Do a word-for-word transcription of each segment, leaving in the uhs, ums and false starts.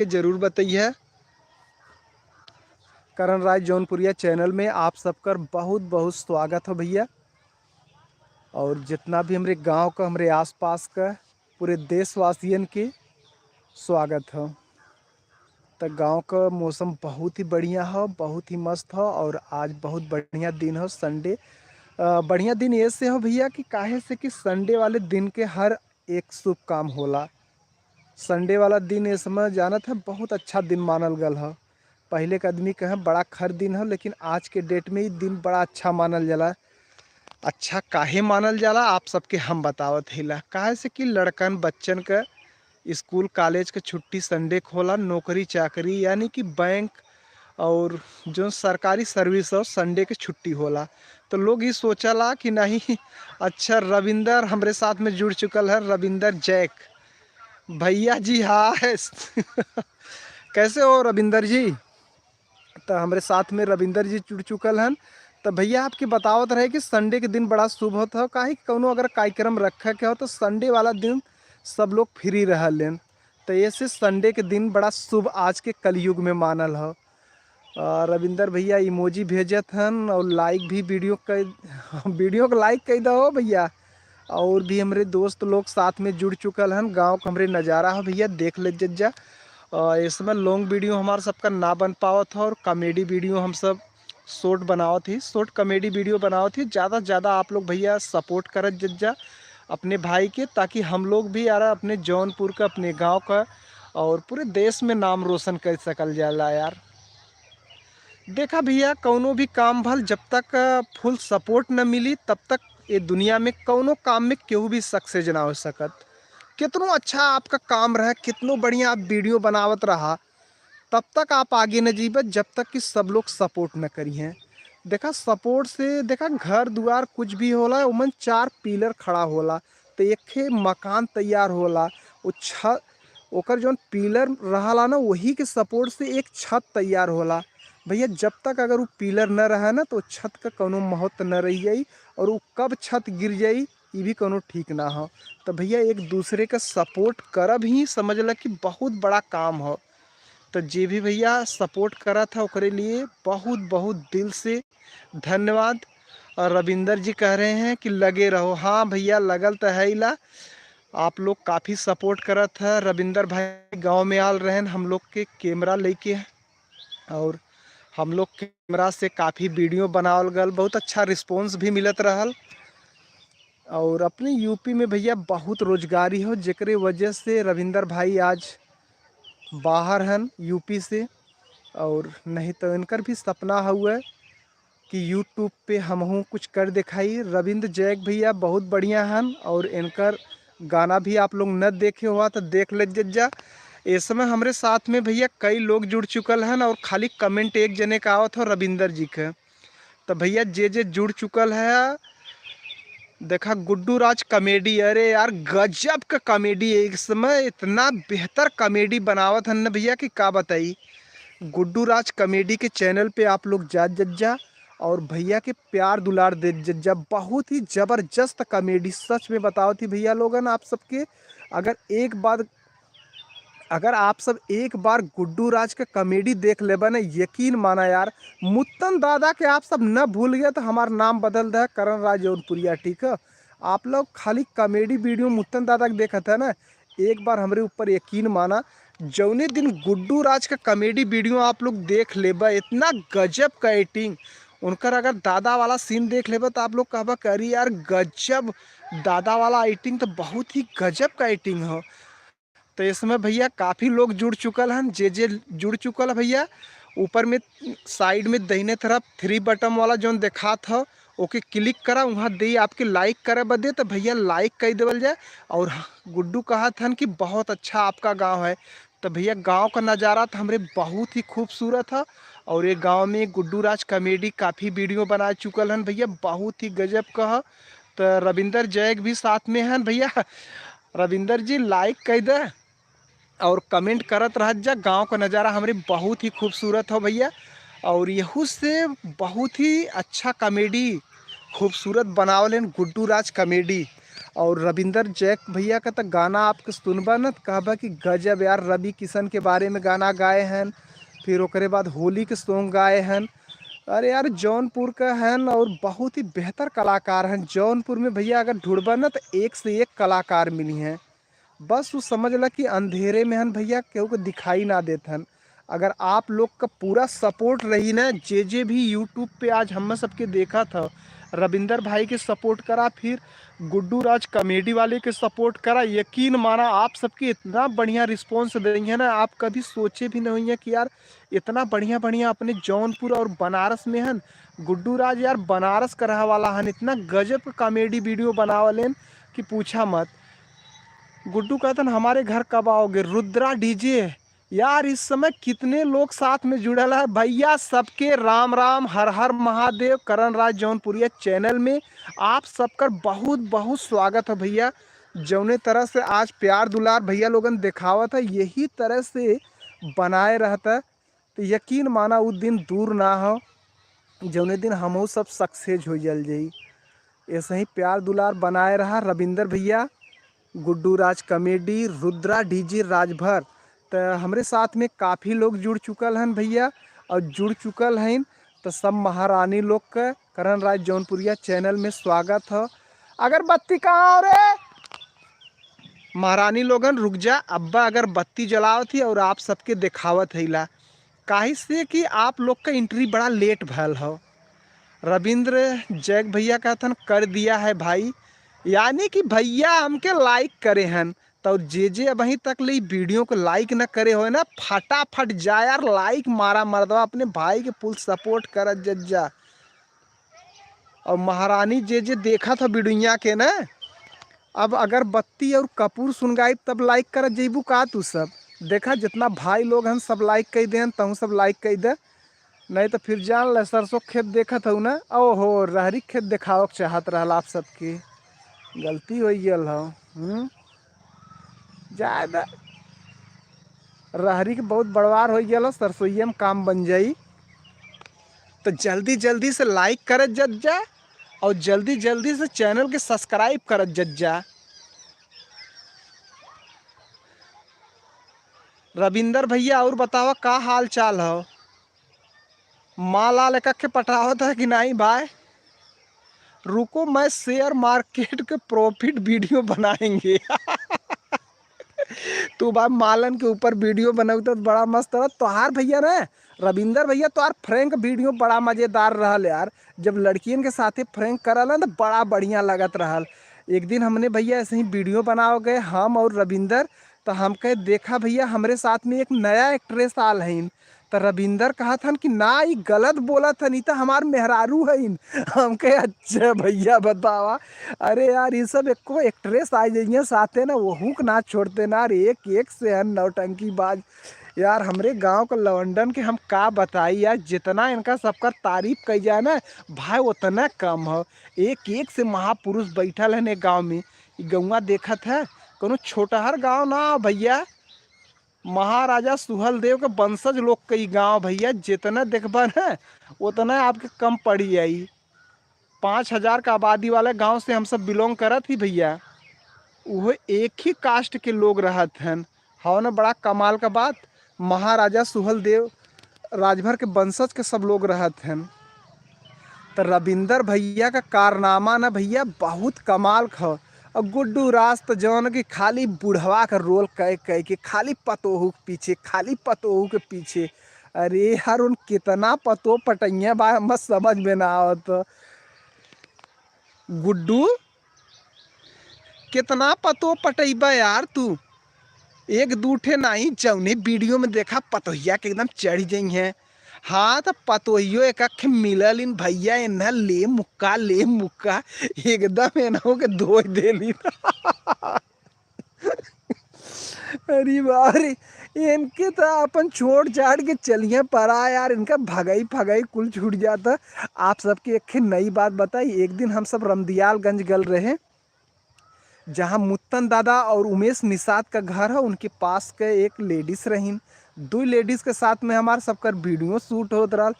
के जरूर बताइए। करण राज जौनपुरिया चैनल में आप सबकर बहुत बहुत स्वागत हो भैया। और जितना भी हमरे गांव का, हमरे आसपास का, पूरे देशवासियन के स्वागत हो। तो गांव का मौसम बहुत ही बढ़िया हो, बहुत ही मस्त हो, और आज बहुत बढ़िया दिन हो, संडे। अ, बढ़िया दिन ऐसे हो भैया कि काहे से कि संडे वाले दिन के हर एक शुभ काम होला। संडे वाला दिन ये समय जानत है, बहुत अच्छा दिन मानल गल ह। पहिले के आदमी कहे बड़ा खर दिन ह, लेकिन आज के डेट में ई दिन बड़ा अच्छा मानल जाला। अच्छा काहे मानल जाला, आप सबके हम बतावत हिला। काहे से कि लड़कन बच्चन क स्कूल कॉलेज क छुट्टी संडे क होला, नौकरी चाकरी यानी कि बैंक और जो सरकारी सर्विस हो, संडे के छुट्टी होला। तो लोग ई सोचला कि नहीं। अच्छा, रविंदर हमरे साथ में जुड़ चुकल है, रविंदर जैक भैया जी, हाय। कैसे हो रविंदर जी? तो हमरे साथ में रविंदर जी जुड़ चुकल हन। तो भैया आपके बतावत रहे कि संडे के दिन बड़ा शुभ होत हो, काहे कि कौनो अगर कार्यक्रम रखे के हो तो संडे वाला दिन सब लोग फ्री रहलेन। तो ऐसे संडे के दिन बड़ा शुभ आज के कलयुग में मानल हो। अ, रविंदर भैया इमोजी भेजत हन और लाइक भी वीडियो क, वीडियो को लाइक कई दो भैया। और भी हमरे दोस्त लोग साथ में जुड़ चुकल हन। गांव क हमरे नज़ारा हो भैया, देख ले जज्जा। अ, इसमें लॉन्ग वीडियो हमार सबका ना बन पावत हो और कॉमेडी वीडियो हम सब शॉर्ट बनावत ही, शॉर्ट कॉमेडी वीडियो बनावत ही। ज़्यादा से ज़्यादा आप लोग भैया सपोर्ट करत जज्जा अपने भाई के, ताकि हम लोग भी यार अपने जौनपुर का, अपने गांव का और पूरे देश में नाम रोशन कर सकल जाला यार। देखा भैया, कौनो भी काम भल जब तक फुल सपोर्ट न मिली तब तक ये दुनिया में कौनो काम में केहू भी सक्सेस ना हो सकत। कितनो अच्छा आपका काम रहे, कितनो बढ़िया आप वीडियो बनावत रहा, तब तक आप आगे न जीबे जब तक कि सब लोग सपोर्ट न करिहें। देखा सपोर्ट से, देखा घर दुआर कुछ भी होला, उमन चार पिलर खड़ा होला, तो एक ठे मकान तैयार होला। वो छत, ओकर जौन पिलर रहला ना, वही के सपोर्ट से एक छत तैयार होला। भैया जब तक अगर वो पिलर न रहे ना, तो छत का कौनो महत्व न रह जाई, और वो कब छत गिर जाई, ई भी कौनो ठीक ना हो। तो भैया एक दूसरे का सपोर्ट करब ही समझ ल कि बहुत बड़ा काम हो। तो जे भी भैया सपोर्ट करत है ओकरे लिए बहुत बहुत दिल से धन्यवाद। और रविंदर जी कह रहे हैं कि लगे रहो। हाँ भैया, लगल तो है इला, आप लोग काफ़ी सपोर्ट करत है। रविंदर भाई गांव में आल रहन हम लोग के कैमरा लेके, और हम लोग कैमरा से काफ़ी वीडियो बनावल गल, बहुत अच्छा रिस्पॉन्स भी मिलत रहल। और अपने यूपी में भैया बहुत रोजगारी हो, जेकरे वजह से रविंदर भाई आज बाहर हन यूपी से। और नहीं तो इनकर भी सपना हुआ कि यूट्यूब पे हमहूँ कुछ कर दिखाई। रविंद्र जैक भैया बहुत बढ़िया हन और इनकर गाना भी आप लोग न देखे हुआ तो देख ले जज्जा। इस समय हमरे साथ में भैया कई लोग जुड़ चुकल हन और खाली कमेंट एक जने का आवत हो रविंदर जी के। तो भैया जे जे जुड़ चुकल है, देखा गुड्डू राज कॉमेडी, अरे यार गजब का कॉमेडी है। इस समय इतना बेहतर कॉमेडी बनावत हन न भैया कि का बताई। गुड्डू राज कॉमेडी के चैनल पे आप लोग जा जज्जा और भैया के प्यार दुलार दे जज्जा। बहुत ही जबरदस्त कॉमेडी, सच में बताओ थी भैया लोगन आप सबके, अगर एक बार, अगर आप सब एक बार गुड्डू राज के कॉमेडी देख लेबे ना, यकीन माना यार, मुत्तन दादा के आप सब न भूल गए तो हमार नाम बदल दे करण राज जौनपुरिया, ठीक है? आप लोग खाली कॉमेडी वीडियो मुत्तन दादा के देखत है ना, एक बार हमरे ऊपर यकीन माना, जौने दिन गुड्डू राज का कॉमेडी वीडियो आप लोग देख लेबे, इतना गजब का एक्टिंग, उनकर अगर दादा वाला सीन देख लेबे तो आप लोग कहबा कि अरे यार गजब दादा वाला एक्टिंग, तो बहुत ही गजब का एक्टिंग हो। तो इसमें भैया काफ़ी लोग जुड़ चुकल हन। जे जे जुड़ चुकल है भैया, ऊपर में साइड में दाहिने तरफ थ्री बटन वाला जौन देखात हो, ओके क्लिक करा, वहाँ दे आपके लाइक करे बदे। तो भैया लाइक कर देवल जाए। और हाँ, गुड्डू कहत हन कि बहुत अच्छा आपका गांव है। तो भैया गांव का नज़ारा तो हमरे बहुत ही खूबसूरत है। और ये गांव में गुड्डू राज कॉमेडी काफ़ी वीडियो बना चुकल हन भैया, बहुत ही गजब का है। तो रविंदर जैक भी साथ में हन भैया। रविंदर जी लाइक कर दे और कमेंट करत रहत जा। गांव का नज़ारा हमरे बहुत ही खूबसूरत हो भैया, और यहू से बहुत ही अच्छा कॉमेडी खूबसूरत बनावलेन गुड्डू राज कॉमेडी। और रविंदर जैक भैया का त गाना आपके सुनबा न, त कहबा कि गजब यार, रवि किशन के बारे में गाना गाए हन, फिर ओकरे बाद होली के सॉन्ग गाए हन। अरे यार, जौनपुर का हन और बहुत ही बेहतर कलाकार हन। जौनपुर में भैया अगर ढूंढबा न, त एक से एक कलाकार मिली हैं। बस उ समझ ला कि अंधेरे में हन भैया, केहू के दिखाई ना देत हन। अगर आप लोग का पूरा सपोर्ट रही ना, जे जे भी YouTube पे आज हम सबके देखा था, रविंदर भाई के सपोर्ट करा, फिर गुड्डू राज कॉमेडी वाले के सपोर्ट करा, यकीन माना आप सबके इतना बढ़िया रिस्पॉन्स देंगे ना, आप कभी सोचे भी नहीं होइए कि यार इतना बढ़िया बढ़िया अपने जौनपुर और बनारस में हन। गुड्डू राज यार बनारस का रहे वाला हन, इतना गजब का कॉमेडी वीडियो बनावलेन कि पूछा मत। गुड्डू कहतन, "हमारे घर कब आओगे?" रुद्रा डीजे। यार, इस समय कितने लोग साथ में जुड़ल है भैया, सबके राम राम, हर हर महादेव। करण राज जौनपुरिया चैनल में आप सबकर बहुत बहुत स्वागत है भैया। जौने तरह से आज प्यार दुलार भैया लोगन देखावत है, यही तरह से बनाए रहता, तो यकीन माना उ दिन दूर ना हो, जौने दिन हमहू सब सक्सेस हो जल जाई। ऐसे ही प्यार दुलार बनाए रहा रविंदर भैया, गुड्डू राज कॉमेडी, रुद्रा डीजे राजभर। तो हमरे साथ में काफ़ी लोग जुड़ चुकल हन भैया, और जुड़ चुकल हन, तो सब महारानी लोग के करण राज जौनपुरिया चैनल में स्वागत हो। अगरबत्ती कहाँ हो रे? महारानी लोगन रुक जा, अब्बा अगरबत्ती जलावत ही और आप सबके देखावत है ला, काहे से कि आप लोग का एंट्री बड़ा लेट भयल हो। रविंद्र जैक भैया कहथन, "कर दिया है भाई", यानी कि भैया हमके लाइक करे हन। तो जे जे अबहीं तक ले वीडियो को लाइक न करे होए ना, फटाफट जा यार, लाइक मारा मर्दवा, अपने भाई के फुल सपोर्ट करत जज्जा। और महारानी जे जे देखत हो वीडियो के ना, अब अगरबत्ती और कपूर सुन गाइब तब लाइक करत जइबू का तू सब? देखा जितना भाई लोग हन सब लाइक कइ देहन, तहूँ सब लाइक कइ दे, नहीं तो फिर जान ले सरसों खेत देखत हऊ ना, ओहो रहरी खेत देखावक चाहत रहल आप सबके, गलती होइ गयल हो। हम्म, जाए द, रहरी के बहुत बड़वार होइ गयल हो, सरसोइये में काम बन जाई। तो जल्दी जल्दी से लाइक करत जत जा और जल्दी जल्दी से चैनल के सब्सक्राइब करत जत जा। रविंदर भैया, और बतावा का हाल चाल हो? माल आल एकखे पटावत है कि नहीं भाई? रुको, मैं शेयर मार्केट के प्रॉफिट वीडियो बनाएंगे। तू भाई मालन के ऊपर वीडियो बनौत तो बड़ा मस्त रहत। तोहार भैया ना, रविंदर भैया, तोहार फ्रैंक वीडियो बड़ा मजेदार रहल यार। जब लड़कियन के साथे फ्रैंक करल ना, तो बड़ा बढ़िया लगत रहल। एक दिन हमने भैया ऐसे ही वीडियो बनावे गए, हम और रविंदर, तो हम कहे, "देखा भैया, हमरे साथ में एक नया एक्ट्रेस आल हईन।" तो रविंदर कहत हन कि, "ना, ई गलत बोलत हन, ई तो हमार मेहरारू हईन।" हम कहे, "अच्छा भैया, बतावा।" अरे यार, ई सब एको एक्ट्रेस आ जाइए साथे ना, वहू के ना छोड़ते ना रे, एक एक से हन नौटंकीबाज। यार, हमरे गांव के लवंडन के हम का बताई यार, जितना इनका सबकर तारीफ कई जाए ना भाई, उतना कम हो। एक एक से महापुरुष बैठल हन एक गांव में। ई गौवा देखत है, कोनो छोटहर गांव ना हो भैया। महाराजा सुहलदेव के वंशज लोग के ई गांव भैया, जितना देखबा ना, उतना आपके कम पड़ी जाई। पाँच हजार का आबादी वाले गांव से हम सब बिलोंग करत ही भैया, उहो एक ही कास्ट के लोग रहत हन। हौ ना बड़ा कमाल का बात, महाराजा सुहलदेव राजभर के वंशज के सब लोग रहत हन। तो रविंदर भैया का कारनामा ना भैया बहुत कमाल क ह। और गुड्डू राज तो जौन कि खाली बुढ़वा का रोल कह कह के खाली पतोहू के पीछे, खाली पतोहू के पीछे। अरे यार, उन कितना पतोह पटैया बा, हमर समझ में ना आवत। गुड्डू, कितना पतोह पटैबा यार तू? एक दू ठे नाहीं, जौने वीडियो में देखा पतोहिया के एकदम चढ़ जइहें। हाँ, त पतोहियो एक अख मिलल इन भैया, एन्हा ले मुक्का, ले मुक्का, एकदम एनहू के धोइ देली। अरे बाप रे, इनके त अपन छोड़ छाड़ के चलिए परा यार, इनका भगई फगई कुल छूट जाता। आप सबके एक ठे नई बात बताई, एक दिन हम सब रमदियालगंज गल रहे, जहाँ मुत्तन दादा और उमेश निषाद का घर है, उनके पास के एक लेडीज रहीन, दो लेडीज के साथ में हमार सबकर वीडियो शूट होत रहल।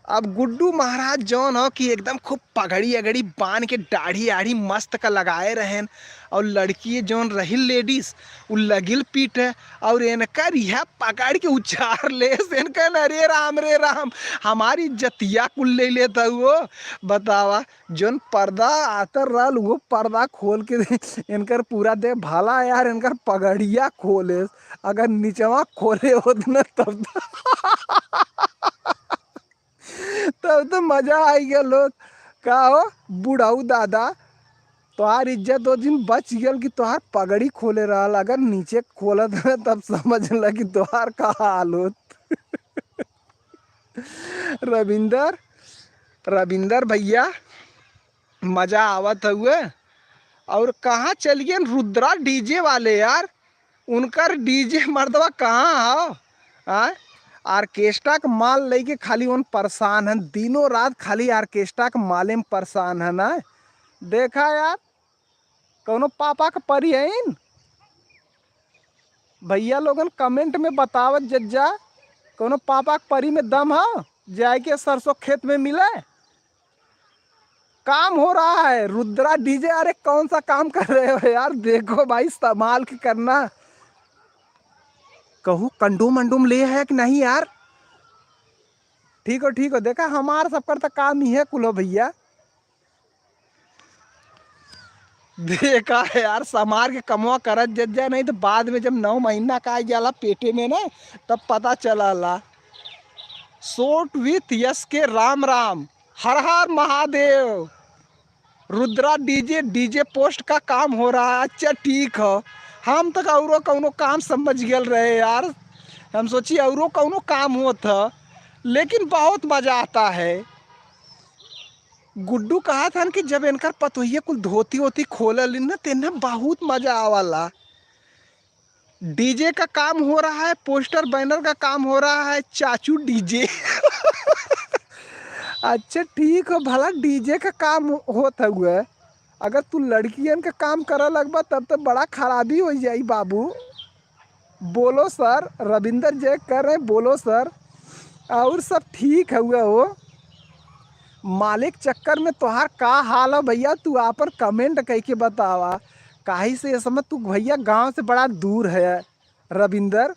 अब गुड्डू महाराज जौन हो कि एकदम खूब पगड़ी अगड़ी बांध के दाढ़ी आढ़ी मस्त का लगाए रहेन, और लड़की जौन रही लेडीज, उ लगिल पीटे, और इनकर यह पकड़ के उछार लेस, इनकर न, "रे राम, रे राम, हमारी इज्जतिया कुल ले लेता हुओ।" बतावा, जौन पर्दा आतर रहल, वो पर्दा खोल के इनकर पूरा दे भला यार, इनकर पगड़िया खोले, अगर निचवा खोले होत न तब तो तब तो मजा आई गया लोग। का हो बुढ़ऊ दादा, तोहार इज्जत वो दिन बच गयल कि तोहार पगड़ी खोले रहल, अगर नीचे खोलत रहे तब समझ ल कि तोहार का हाल होत। रविंदर, रविंदर भैया, मजा आवत हुए। और कहाँ चल गए रुद्रा डीजे वाले यार? उनकर डीजे मर्दवा कहाँ हो? हाँ, ऑर्केस्ट्रा के माल लेके खाली उन परेशान हन, दिनों रात खाली ऑर्केस्ट्रा के माले में परेशान हन। हाँ, देखा यार, कौनो पापा के परी हईन? भैया लोगन कमेंट में बतावत जज्जा, कौनो पापा के परी में दम ह? जाए के सरसों खेत में मिले, काम हो रहा है। रुद्रा डीजे, अरे कौन सा काम कर रहे हो यार? देखो भाई, संभाल के करना। कहू कंडोम अंडोम ले है कि नहीं यार? ठीक हो, ठीक हो। देखा, हमार सबकर तो काम ही है कुल हो भैया। देखा है यार, संभाल के कमवा करत जज्जा, नहीं तो बाद में जब नौ महीना का आ जाला पेटे में ना, तब पता चलाला। शॉर्ट विथ यस के राम राम, हर हर महादेव। रुद्रा डीजे, डीजे पोस्ट का काम हो रहा है। अच्छा, ठीक है, हम तक औरो कौनो काम समझ गल रहे यार, हम सोची औरो कौनो काम होत है, लेकिन बहुत मजा आता है। गुड्डू कहा था कि जब इनकर पतोहिया कुल धोती वोती खोलल न, तो इन्हें बहुत मजा आवाला। डीजे का काम हो रहा है, पोस्टर बैनर का काम हो रहा है, चाचू डीजे। अच्छा, ठीक हो, भला डीजे का काम होत हुए, अगर तू लड़कियन का काम करे लगबा, तब तो बड़ा खराबी हो जाई बाबू। बोलो सर, रविंदर जय कर रहे हैं, बोलो सर। और सब ठीक हुए हो? मालिक चक्कर में तोहार का हाल है भैया, तू आपन कमेंट कइके बतावा। काहे से ये समय तू भैया गाँव से बड़ा दूर है रविंदर।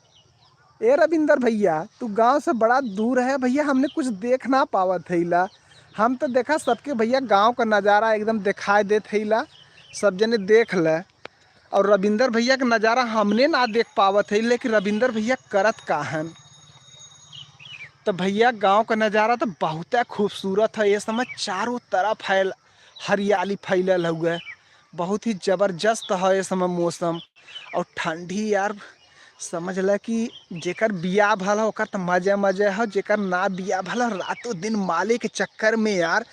ए रविंदर भैया, तू गाँव से बड़ा दूर है भैया, हमने कुछ देख ना पावत है इला। हम तो देखा सबके भैया गाँव का नज़ारा एकदम दिखाई देत है इला, सब जने देख ले। और रविंदर भैया का नज़ारा हमने ना देख पावत है, लेकिन रविंदर भैया करत का हन। तो भैया गाँव का नज़ारा तो बहुत खूबसूरत है, ये समय चारों तरफ है हरियाली फैलल हुए, बहुत ही जबरदस्त है ये समय मौसम। और ठंडी यार, समझ ल कि जेकर बियाह भल ह, ओकर त मजे मजे ह, जेकर ना बियाह भल ह, रातों दिन माले के चक्कर में यार,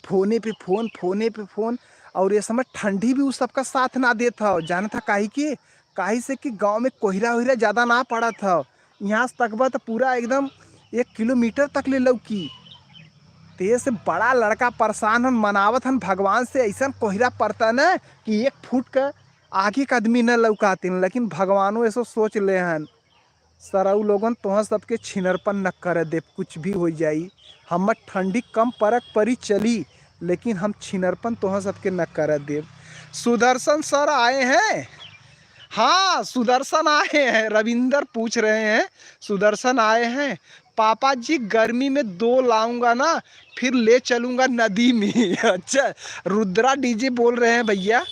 फोने पे फोन, फोने पे फोन। और ये समय ठंडी भी उ सबका साथ ना देत ह। जानत ह काहे के? काहे से कि गाँव में कोहरा ओहरा ज्यादा ना पड़त ह। यहाँ से तकबा त पूरा एकदम एक किलोमीटर तक ले लौकी। तो ये से बड़ा लड़का परेशान हन, मनावत हन भगवान से, ऐसन कोहरा पड़ता न कि एक फुट का आगे का आदमी न लौकातिन। लेकिन भगवानो ऐसो सोच ले हन, सरऊ लोगन, तोह सबके छिनरपन न करे देब, कुछ भी हो जाई। हमर ठंडी कम परक परी चली, लेकिन हम छिनरपन तोह सबके न करे देब। सुदर्शन सर आए हैं। हाँ, सुदर्शन आए हैं, रविंदर पूछ रहे हैं। सुदर्शन आए हैं। पापा जी, गर्मी में दो लाऊंगा ना, फिर ले चलूंगा नदी में। अच्छा, रुद्रा डीजे बोल रहे हैं भैया।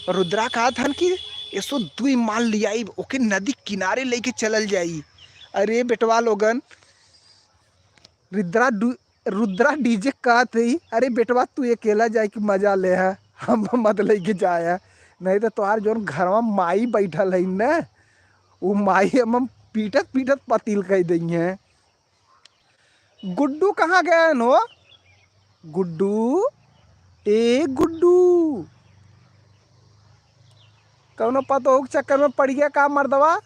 रुद्रा कहत हन कि एसो दुई माल लियाई, ओके नदी किनारे लेके चलल जाई। अरे बेटवा लोगन, रुद्रा डू-, रुद्रा डीजे कहत ही, "अरे बेटवा, तू अकेला जाए के मजा ले है, हम मत लेके जाए है, नहीं तो तोहार जौन घरवा माई बैठल है न, उ माई हम, हम पीटत पीटत पतील कह दई है।" गुड्डू कहाँ गए हो? गुड्डू, ए गुड्डू, कौनो पतोहू के चक्कर में पड़ गया का मर्दवा?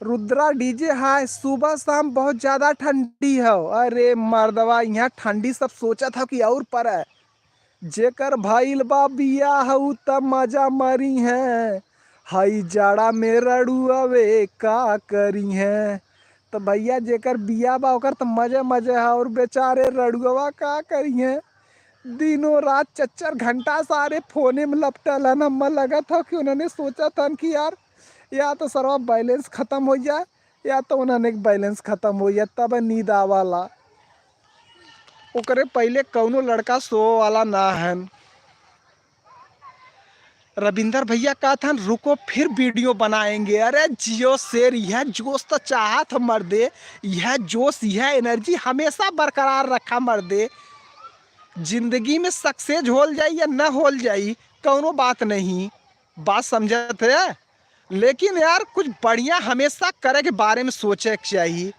रुद्रा डीजे हाय, सुबह शाम बहुत ज्यादा ठंडी हो। अरे मर्दवा, यहाँ ठंडी सब सोचत हो कि और पड़े। जेकर भइल बा बियाह उ त मजा मरी हैं, हई जाड़ा में रड़ुआवे का करी हैं। तो भैया, जेकर बियाह बा ओकर त मजे मजे है, और बेचारे रड़ुआवा का करी हैं? दिनों रात चार चार घंटा सारे फोने में लपटल हन। हम्मा लगत हौ कि उन्हने सोचत हन कि यार, या तो सरवा बैलेंस खतम होइ जाए, या तो उन्हने के बैलेंस खतम होइ जाए, तब नींद आवाला। ओकरे पहिले कउनो लड़का सोवे वाला ना हन। रविंदर भइया कहत हन, "रुको, फिर वीडियो बनाएंगे।" अरे जियो शेर, यह जोश त चाहत ह मर्दे, यह जोश, यह एनर्जी हमेशा बरकरार रखा मर्दे। जिंदगी में सक्सेस होल जाई या न होल जाई, कउनो बात नहीं, बात समझत है, लेकिन यार कुछ बढ़िया हमेशा करे के बारे में सोचे के चाही।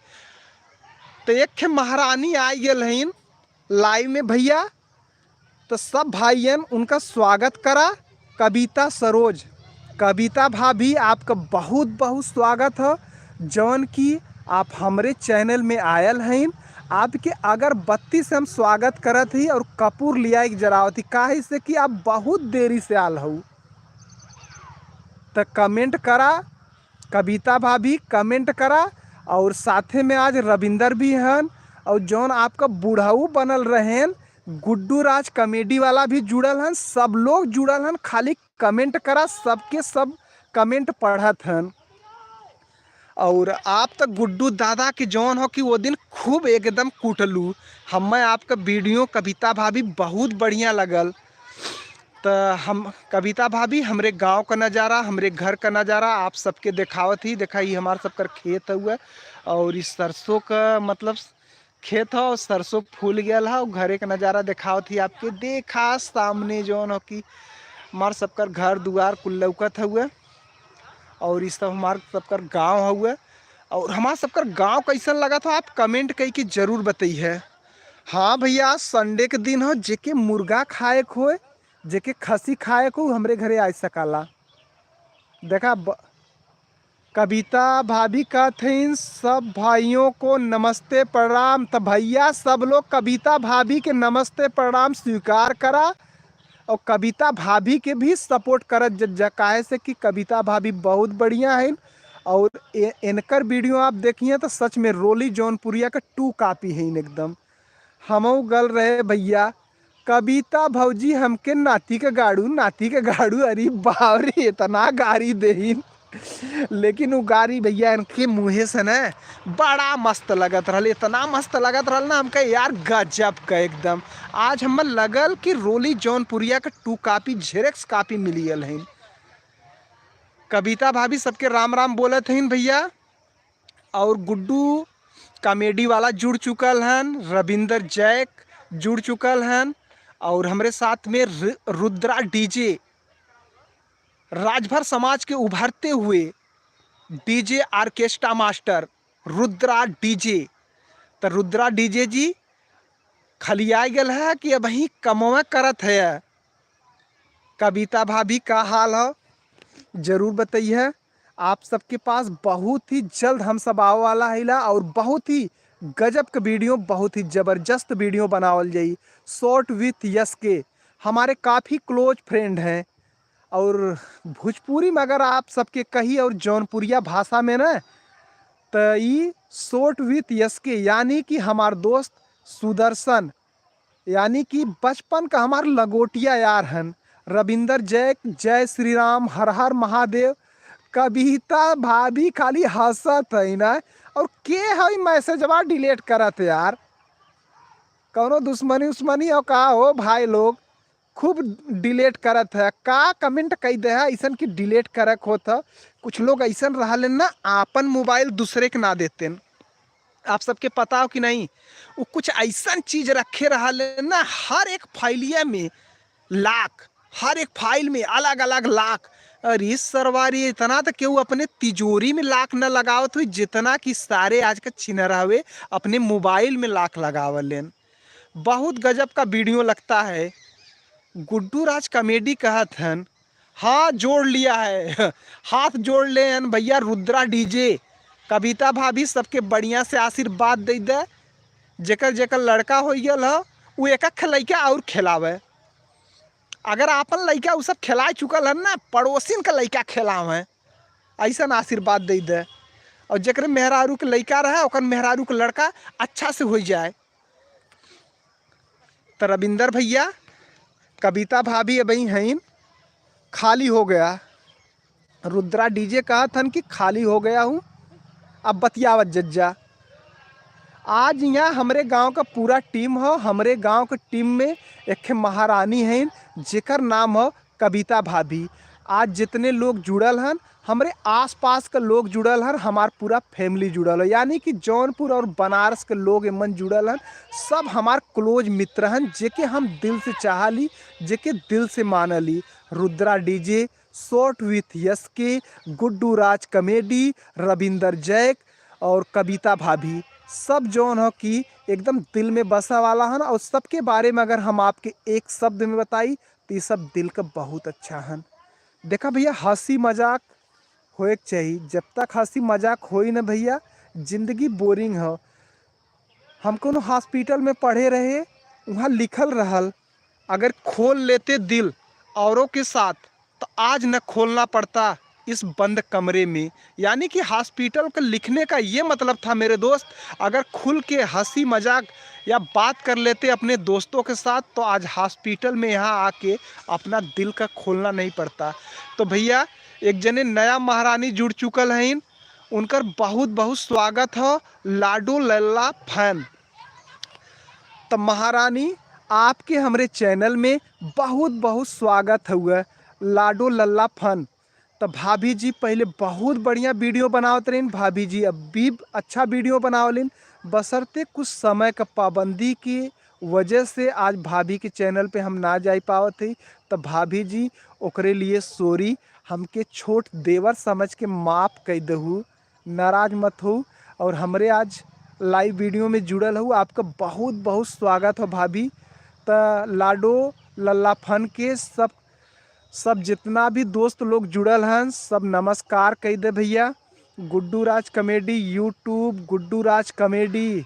तो एक ठे महारानी आइ गेल हइन लाइव में भइया, तो सब भाइयन उनका स्वागत करा। कविता सरोज, कविता भाभी, आपका बहुत बहुत स्वागत ह, जौन कि आप हमरे चैनल में आयल हइन। आपके अगरबत्ती से हम स्वागत करत ही और कपूर लियाइ के जरावत ही, काहे से कि आप बहुत देरी से आल हऊ। त कमेंट करा कविता भाभी, कमेंट करा। और साथे में आज रविंदर भी हन, और जौन आपका बुढ़ऊ बनल रहेन, गुड्डू राज कॉमेडी वाला भी जुड़ल हन, सब लोग जुड़ल हन। खाली कमेंट करा, सबके सब कमेंट पढ़त हन। और आप त गुड्डू दादा के जौन हो कि वो दिन खूब एकदम कूटलू। हमें आपका वीडियो कविता भाभी बहुत बढ़िया लगल। त हम, कविता भाभी, हमरे गांव का नज़ारा, हमरे घर का नज़ारा आप सबके देखावत ही। देखा, ई हमार सबकर खेत हउए और ई सरसों का, मतलब, खेत ह और सरसों फूल गयल ह और घरे का नज़ारा देखावत ही आपके। देखा, सामने जौन हो कि हमार सबकर घर दुआर कुल लौकत हउए और ई सब हमार सबकर गांव हउए। और हमार सबकर गांव कइसन लगत ह, आप कमेंट कइ के जरूर बतइहे। हाँ भइया, आज संडे के दिन ह, जेके मुर्गा खाए के होए, जेके खसी खाए को, हमरे घरे आइ सकाला। देखा ब-, कविता भाभी कहत हइन, "सब भाइयों को नमस्ते प्रणाम।" त भइया, सब लोग कविता भाभी के नमस्ते प्रणाम स्वीकार करा और कविता भाभी के भी सपोर्ट करत ज-, जा, काहे से कि कविता भाभी बहुत बढ़िया हइन। और ए-, इनकर वीडियो आप देखिए तो सच में रोली जौनपुरिया का टू कॉपी हइन एकदम। हमहू गल रहे भइया, "कविता भौजी हमके नाती के गाड़ू, नाती के गाड़ू।" अरे बाप रे, इतना गारी देहिन। लेकिन उ गारी भइया इनके मुँहे से न बड़ा मस्त लगत रहल, इतना मस्त लगत रहल ना हमके यार, गजब का एकदम। आज हमें लगल कि रोली जौनपुरिया के टू कॉपी, जेरेक्स कॉपी मिलियल हइन। कविता भाभी सबके राम राम बोलत हइन भइया। और गुड्डू कॉमेडी वाला जुड़ चुकल हन, रविंदर जैक जुड़ चुकल हन, और हमरे साथ में रु-, रुद्रा डीजे, राजभर समाज के उभरते हुए डीजे ऑर्केस्ट्रा मास्टर रुद्रा डीजे। त रुद्रा डीजे जी खलिया गल है कि अबहीं कमवा करत है। कविता भाभी का हाल ह, जरूर बतइहे। आप सबके पास बहुत ही जल्द हम सब आवे वाला हइला और बहुत ही गजब के वीडियो, बहुत ही जबरदस्त वीडियो बनावल जाई। शॉर्ट विथ यस के हमारे काफ़ी क्लोज फ्रेंड हैं और भोजपुरी में अगर आप सबके कही और जौनपुरिया भाषा में ना, त ई शॉर्ट विथ यस के, यानी कि हमार दोस्त सुदर्शन, यानी कि बचपन का हमार लंगोटिया यार हन। रविंदर जैक, जय श्री राम, हर हर महादेव। कविता भाभी खाली हंसत है ना, और के है मैसेजवा डिलीट करत यार? कौनो दुश्मनी उश्मनी हो का हो भाई लोग? खूब डिलीट करत है, का कमेंट कई दे है ऐसन कि डिलीट करक होत है। कुछ लोग ऐसन रहले ना, आपन मोबाइल दूसरे के ना देते। आप सबके पता हो कि नहीं, वो कुछ ऐसन चीज रखे रहले ना, हर एक फाइलिया में लाख, हर एक फाइल में अलग अलग लाख। अरे सरवारी, इतना तो केहू अपने तिजोरी में लाख न लगावत हुई, जितना कि सारे आज के छिनरावे अपने मोबाइल में लाख लगावलेन। बहुत गजब का वीडियो लगता है। गुड्डू राज कॉमेडी कहत हन, हाथ जोड़ लिया है। हाथ जोड़ ले हन भैया रुद्रा डीजे, कविता भाभी, सबके बढ़िया से आशीर्वाद दे दे। जेकर जेकर लड़का हो गल ह, उ एक एक लइका और खिलावे। अगर आपन लइका उ सब खिलाए चुकल हन ना, पड़ोसिन का लइका खिलावे, ऐसन आशीर्वाद दे दे। और जेकरे मेहरारू के लइका रहे, ओकर मेहरारू के लड़का अच्छा से हो जाए। तो रविंदर भैया, कविता भाभी अबही हईन, खाली हो गया। रुद्रा डीजे कहत हन कि खाली हो गया हूँ, अब बतियावत जज्जा। आज यहाँ हमरे गांव का पूरा टीम हो, हमरे गांव के टीम में एक ठे महारानी हईन, जेकर नाम हो कविता भाभी। आज जितने लोग जुड़ल हन, हमरे आसपास के लोग जुड़ल हन, हमार पूरा फैमिली जुड़ल हो, यानी कि जौनपुर और बनारस के लोग एमन जुड़ल हन, सब हमार क्लोज मित्र हन, जेके हम दिल से चाहली, जेके दिल से मानली। रुद्रा डीजे, शॉर्ट विथ यस के, गुड्डू राज कॉमेडी, रविंदर जैक और कविता भाभी, सब जौन हो कि एकदम दिल में बसा वाला हन। और सबके बारे में अगर हम आपके एक शब्द में बताई, तो ये सब दिल का बहुत अच्छा हन। देखा भैया, हंसी मजाक होए के चाही। जब तक हंसी मजाक होई न भैया, जिंदगी बोरिंग हो। हम कोनो हॉस्पिटल में पढ़े रहे, वहाँ लिखल रहल, अगर खोल लेते दिल औरों के साथ, तो आज न खोलना पड़ता इस बंद कमरे में। यानी कि हॉस्पिटल का लिखने का ये मतलब था मेरे दोस्त, अगर खुल के हंसी मजाक या बात कर लेते अपने दोस्तों के साथ, तो आज हॉस्पिटल में यहाँ आके अपना दिल का खोलना नहीं पड़ता। तो भैया, एक जने नया महारानी जुड़ चुकल हईन, उनकर बहुत बहुत स्वागत हो, लाडो लल्ला फैन। तो महारानी, आपके हमरे चैनल में बहुत बहुत स्वागत हुआ, लाडो लल्ला फैन। तो भाभी जी पहले बहुत बढ़िया वीडियो बनावत रहीन, भाभी जी अब भी अच्छा वीडियो बनावलिन, बशर्ते कुछ समय का पाबंदी की वजह से आज भाभी के चैनल पे हम ना जाई पावत हई। तो भाभी जी, ओकरे लिए सॉरी, हमके छोट देवर समझ के माफ़ कई दहू, नाराज मत हो। और हमरे आज लाइव वीडियो में जुड़ल हो, आपका बहुत बहुत स्वागत हो भाभी। त लाडो लल्ला फैन के सब, सब जितना भी दोस्त लोग जुड़ल हन, सब नमस्कार कई दे भैया। गुड्डू राज कॉमेडी YouTube, गुड्डू राज कॉमेडी,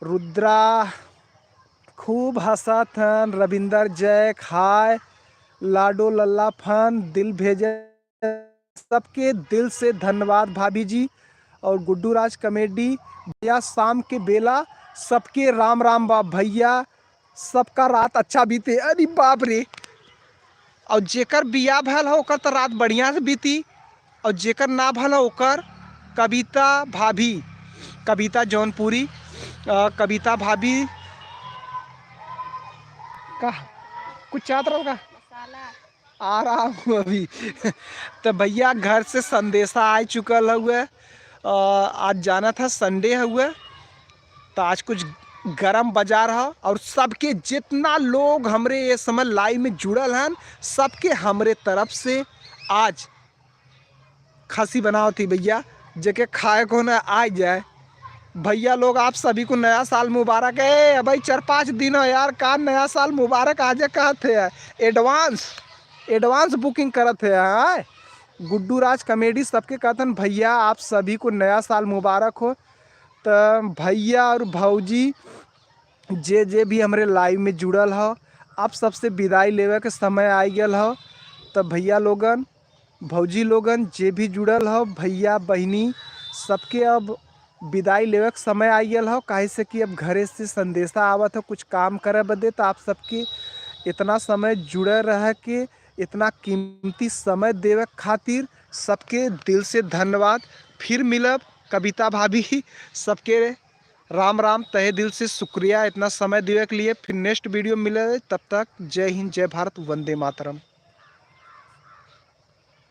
रुद्रा खूब हंसत हन, रविंदर जैक हाय, लाडो लल्ला फैन दिल भेजे, सबके दिल से धन्यवाद भाभी जी। और गुड्डू राज कॉमेडी भैया, शाम के बेला सबके राम राम बा भैया, सबका रात अच्छा बीते। अरे बाप रे, और जेकर बियाह भयल हो ओकर तो रात बढ़िया से बीती, और जेकर ना भयल हो ओकर। कविता भाभी, कविता जौनपुरी, अ, कविता भाभी का कुछ चाहत रहल का? मसाला। आ रहा हूँ अभी। तो भैया, घर से संदेशा आ चुकल हुए। अ, आज जाना था, संडे हुए, तो आज कुछ गरम बाजार है। और सबके जितना लोग हमरे ये समय लाइव में जुड़ल हन, सबके हमरे तरफ से आज खसी बनावत ही भैया, जेके खाए को ना आ जाए। भैया लोग, आप सभी को नया साल मुबारक। ए भाई, चार पाँच दिन हो यार, का नया साल मुबारक आजे कहत है, एडवांस, एडवांस बुकिंग करत है। हाँ, गुड्डू राज कॉमेडी सबके कहतन, भैया आप सभी को नया साल मुबारक हो। तो भैया और भौजी, जे जे भी हमरे लाइव में जुड़ल हो, आप सबसे विदाई लेवे के समय आ गयल हो। तो भैया लोगन, भौजी लोगन, जे भी जुड़ल हो, भैया बहिनी, सबके अब विदाई लेवे के समय आ गयल हो, काहे से कि अब घरे से संदेशा आवत हो कुछ काम करे बदे। तो आप सबके इतना समय जुड़े रह के, इतना कीमती समय देवे खातिर सबके दिल से धन्यवाद। फिर मिलब कविता भाभी, सबके राम राम, तहे दिल से शुक्रिया इतना समय देवे के लिए। फिर नेक्स्ट वीडियो मिले, तब तक जय हिंद, जय भारत, वंदे मातरम।